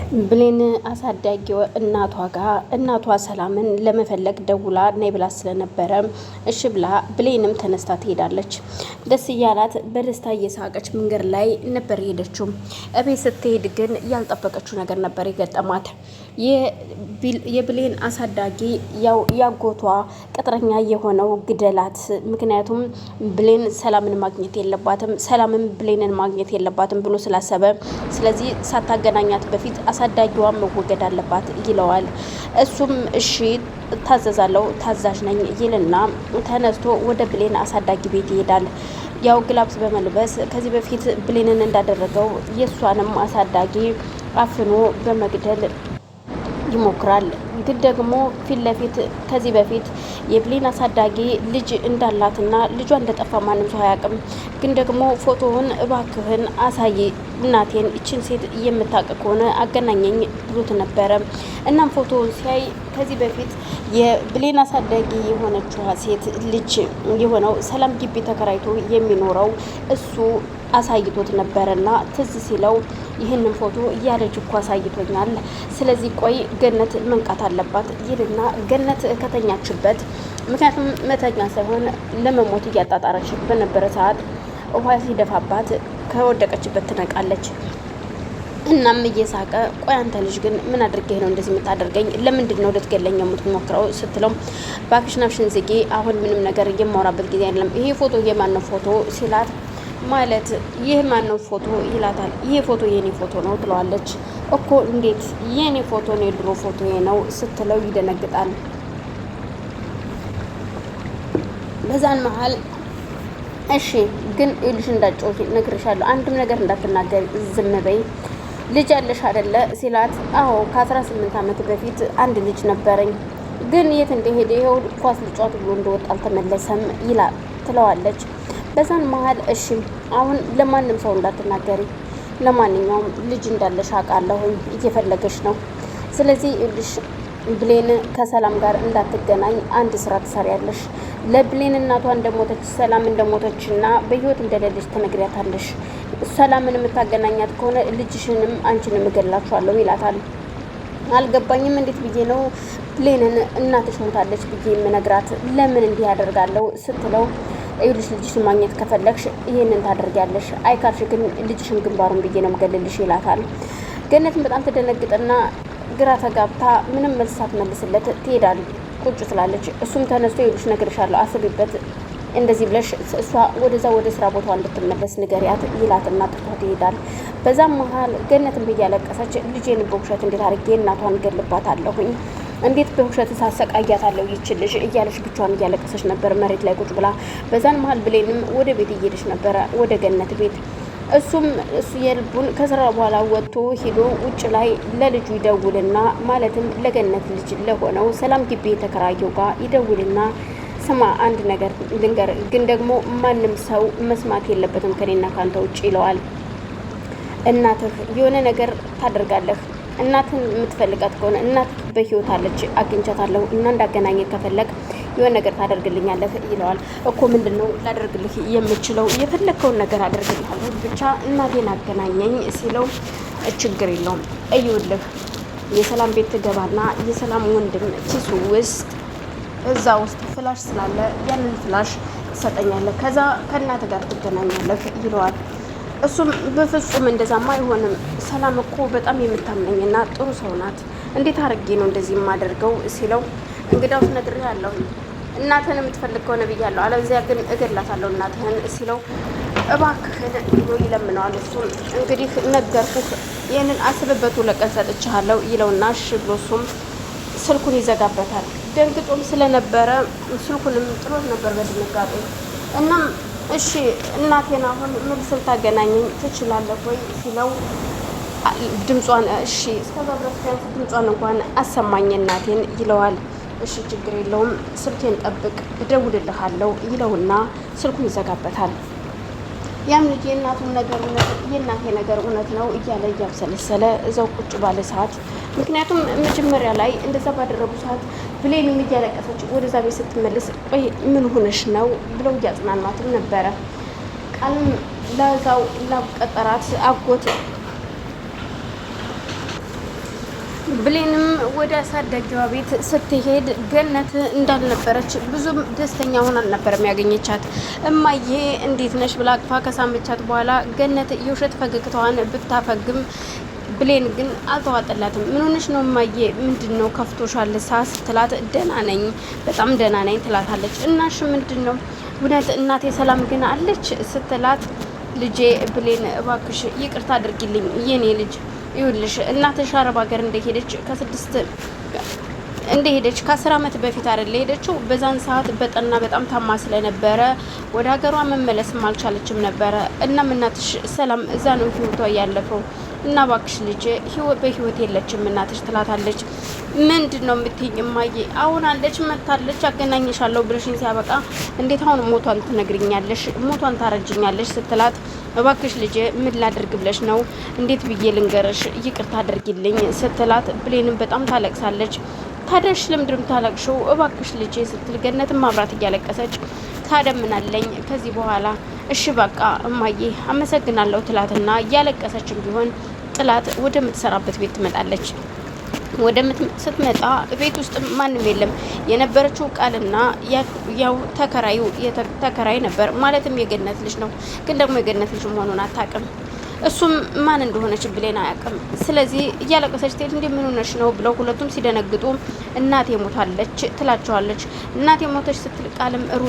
ብሌን አሳዳጊ እናቷ ጋር እናቷ ሰላምን ለመፈለግ ደውላ ነይ ብላ ስለነበረ እሺ ብላ ብሌንም ተነስታ ትሄዳለች። ደስ እያላት በደስታ እየሳቀች መንገድ ላይ ነበር የሄደችው። እቤት ስትሄድ ግን ያልጠበቀችው ነገር ነበር የገጠማት። የብሌን አሳዳጊ ያው ያጎቷ ቅጥረኛ የሆነው ግደላት፣ ምክንያቱም ብሌን ሰላምን ማግኘት የለባትም፣ ሰላምን ብሌንን ማግኘት የለባትም ብሎ ስላሰበ፣ ስለዚህ ሳታገናኛት በፊት አሳዳጊዋ መወገድ አለባት ይለዋል። እሱም እሺ እታዘዛለሁ፣ ታዛዥ ነኝ ይልና ተነስቶ ወደ ብሌን አሳዳጊ ቤት ይሄዳል። ያው gloves በመልበስ ከዚህ በፊት ብሌንን እንዳደረገው የእሷንም አሳዳጊ አፍኖ በመግደል ይሞክራል። ግን ደግሞ ፊት ለፊት ከዚህ በፊት የብሌን አሳዳጊ ልጅ እንዳላትና ልጇ እንደጠፋ ማንም ሰው አያውቅም። ግን ደግሞ ፎቶውን እባክህን አሳይ እናቴን፣ ይችን ሴት የምታውቅ ከሆነ አገናኘኝ ብሎት ነበረ። እናም ፎቶውን ሲያይ ከዚህ በፊት የብሌን አሳዳጊ የሆነችዋ ሴት ልጅ የሆነው ሰላም ግቢ ተከራይቶ የሚኖረው እሱ አሳይቶት ነበረና ትዝ ሲለው ይህንን ፎቶ እያለች እኮ አሳይቶኛል። ስለዚህ ቆይ ገነት መንቃት አለባት ይልና ገነት ከተኛችበት፣ ምክንያቱም መተኛ ሳይሆን ለመሞት እያጣጣረች በነበረ ሰዓት ውሃ ሲደፋባት ከወደቀችበት ትነቃለች። እናም እየሳቀ ቆይ አንተ ልጅ ግን ምን አድርጌ ነው እንደዚህ የምታደርገኝ? ለምንድን ነው ልትገለኝ የምትሞክረው? ስትለው እባክሽን አፍሽን ዝጊ፣ አሁን ምንም ነገር የማወራበት ጊዜ አይደለም። ይሄ ፎቶ የማን ነው ፎቶ ሲላት ማለት ይህ ማነው ፎቶ ይላታል። ይህ ፎቶ የኔ ፎቶ ነው ትለዋለች። እኮ እንዴት የኔ ፎቶ ነው የድሮ ፎቶ ነው ስትለው ይደነግጣል። በዛን መሀል እሺ ግን ይልሽ እንዳጮህ ነግሬሻለሁ፣ አንድም ነገር እንዳትናገር ዝም በይ ልጅ ያለሽ አይደለ ሲላት፣ አዎ ከ18 ዓመት በፊት አንድ ልጅ ነበረኝ፣ ግን የት እንደሄደ ይኸው ኳስ ልጫወት ብሎ እንደወጣ አልተመለሰም ይላል ትለዋለች። በዛን መሀል እሺ አሁን ለማንም ሰው እንዳትናገሪ፣ ለማንኛውም ልጅ እንዳለሽ አውቃለሁኝ፣ እየፈለገሽ ነው። ስለዚህ ልሽ ብሌን ከሰላም ጋር እንዳትገናኝ አንድ ስራ ትሰሪያለሽ። ለብሌን እናቷ እንደሞተች ሰላም እንደሞተች እና በህይወት እንደሌለች ትነግሪያታለሽ። ሰላምን የምታገናኛት ከሆነ ልጅሽንም አንቺንም እገላችኋለሁ ይላታል። አልገባኝም። እንዴት ብዬ ነው ብሌንን እናትሽ ሞታለች ብዬ የምነግራት? ለምን እንዲህ ያደርጋለሁ ስትለው ይኸውልሽ ልጅሽን ማግኘት ከፈለግሽ ይሄንን ታደርጊያለሽ፣ አይካልሽ ግን ልጅሽን ግንባሩን ብዬ ነው የምገልልሽ ይላታል። ገነትን በጣም ትደነግጥና ግራ ተጋብታ ምንም መልስ ሳትመልስለት ትሄዳለች፣ ቁጭ ትላለች። እሱም ተነስቶ ይኸውልሽ እነግርሻለሁ፣ አስቢበት፣ እንደዚህ ብለሽ እሷ ወደዛ ወደ ስራ ቦታዋ እንድትመለስ ንገሪያት ይላትና ጥቷት ይሄዳል። በዛም መሀል ገነትን እያለቀሰች ልጄን በውሸት እንዴት አድርጌ እናቷን እገልባታለሁኝ እንዴት በውሸት ሳሰቃያታለሁ ይችልሽ ልጅ እያለች ብቻዋን እያለቀሰች ነበር መሬት ላይ ቁጭ ብላ። በዛን መሀል ብሌንም ወደ ቤት እየሄደች ነበረ፣ ወደ ገነት ቤት። እሱም እሱ የልቡን ከስራ በኋላ ወጥቶ ሄዶ ውጭ ላይ ለልጁ ይደውልና ማለትም ለገነት ልጅ ለሆነው ሰላም ግቢ የተከራየው ጋር ይደውልና ስማ አንድ ነገር ልንገር፣ ግን ደግሞ ማንም ሰው መስማት የለበትም ከኔና ካንተ ውጭ ይለዋል። እናትህ የሆነ ነገር ታደርጋለህ እናትን የምትፈልጋት ከሆነ እናት በህይወት አለች፣ አግኝቻታለሁ እና እንዳገናኘ ከፈለግ የሆነ ነገር ታደርግልኛለህ ይለዋል። እኮ ምንድን ነው ላደርግልህ የምችለው? የፈለግከውን ነገር አደርግልሃለሁ፣ ብቻ እናቴን አገናኘኝ ሲለው ችግር የለውም እይውልህ የሰላም ቤት ትገባና የሰላም ወንድም ኪሱ ውስጥ እዛ ውስጥ flash ስላለ ያንን flash ትሰጠኛለህ፣ ከዛ ከእናት ጋር ትገናኛለህ ይለዋል። እሱም በፍጹም እንደዛማ አይሆንም፣ ሰላም እኮ በጣም የምታምነኝና ጥሩ ሰው ናት፣ እንዴት አድርጌ ነው እንደዚህ የማደርገው ሲለው እንግዳውስ ነግሬሃለሁ፣ እናትህን የምትፈልግ ከሆነ ብያለሁ፣ አለበዚያ ግን እገድላታለሁ እናትህን ሲለው እባክህን ብሎ ይለምነዋል። እሱም እንግዲህ ነገርኩህ፣ ይህንን አስብበት፣ ሁለት ሰጥቼሃለሁ ይለውና እሺ ብሎ እሱም ስልኩን ይዘጋበታል። ደንግጦም ስለነበረ ስልኩንም ጥሎት ነበር በድንጋጤ። እናም እሺ እናቴን አሁን ምን ስልታገናኘኝ ትችላለህ ወይ ሲለው ድምጿን እሺ እስከዛ ድረስ ቢያንስ ድምጿን እንኳን አሰማኝ እናቴን ይለዋል። እሺ ችግር የለውም ስልኬን ጠብቅ እደውልልሃለሁ ይለውና ስልኩን ይዘጋበታል። ያም ልጅ የእናቱን ነገር እውነት የእናቴ ነገር እውነት ነው እያለ እያብሰለሰለ እዛው ቁጭ ባለ ሰዓት፣ ምክንያቱም መጀመሪያ ላይ እንደዛ ባደረጉ ሰዓት ብሌንም እያለቀሰች ወደዛ ቤት ስትመለስ ቆይ ምን ሆነሽ ነው ብለው እያጽናኗትም ነበረ። ቃልም ለዛው ላቀጠራት አጎት ብሌንም ወደ አሳዳጊዋ ቤት ስትሄድ ገነት እንዳልነበረች ብዙም ደስተኛ ሆና አልነበረም ያገኘቻት። እማዬ እንዴት ነሽ ብላ አቅፋ ከሳመቻት በኋላ ገነት የውሸት ፈገግታዋን ብታፈግም ብሌን ግን አልተዋጠላትም። ምን ሆነሽ ነው እማዬ? ምንድን ነው ከፍቶሻል? ሳ ስትላት ደህና ነኝ፣ በጣም ደህና ነኝ ትላታለች። እናሽ ምንድን ነው እውነት እናቴ ሰላም ግን አለች ስትላት ልጄ ብሌን እባክሽ ይቅርታ አድርጊልኝ የኔ ልጅ ይኸውልሽ እናትሽ አረብ ሀገር እንደሄደች ከስድስት እንደሄደች ከ10 አመት በፊት አይደለ ሄደችው። በዛን ሰዓት በጠና በጣም ታማ ስለነበረ ወደ ሀገሯ መመለስም አልቻለችም ነበረ። እናም እናትሽ ሰላም እዛ ነው ህይወቷ ያለፈው እና እባክሽ ልጄ በህይወት የለችም እናትሽ ትላታለች። ምንድን ነው የምትይኝ እማዬ? አሁን አለች መታለች፣ አገናኝሻለሁ ብለሽኝ ሲያበቃ እንዴት አሁን ሞቷን ትነግሪኛለሽ? ሞቷን ታረጅኛለሽ ስትላት እባክሽ ልጄ ምን ላድርግ ብለሽ ነው? እንዴት ብዬ ልንገርሽ? ይቅርታ አድርጊልኝ ስትላት ብሌንም በጣም ታለቅሳለች። ታደሽ ለምንድን ነው የምታለቅሽው? እባክሽ ልጄ ስትል ገነትም አብራት እያለቀሰች ታደምናለኝ ከዚህ በኋላ እሺ በቃ እማዬ አመሰግናለሁ ትላትና እያለቀሰችም ቢሆን ጥላት ወደምትሰራበት ቤት ትመጣለች። ስትመጣ ቤት ውስጥ ማንም የለም። የነበረችው ቃልና ያው ተከራዩ ተከራይ ነበር። ማለትም የገነት ልጅ ነው፣ ግን ደግሞ የገነት ልጅ መሆኑን አታውቅም። እሱም ማን እንደሆነች ብሌን አያውቅም። ስለዚህ እያለቀሰች ትሄድ እንዴ ምን ሆነሽ ነው ብለው ሁለቱም ሲደነግጡ እናቴ ሞታለች ትላቸዋለች። እናቴ ሞተች ስትል ቃልም ሩ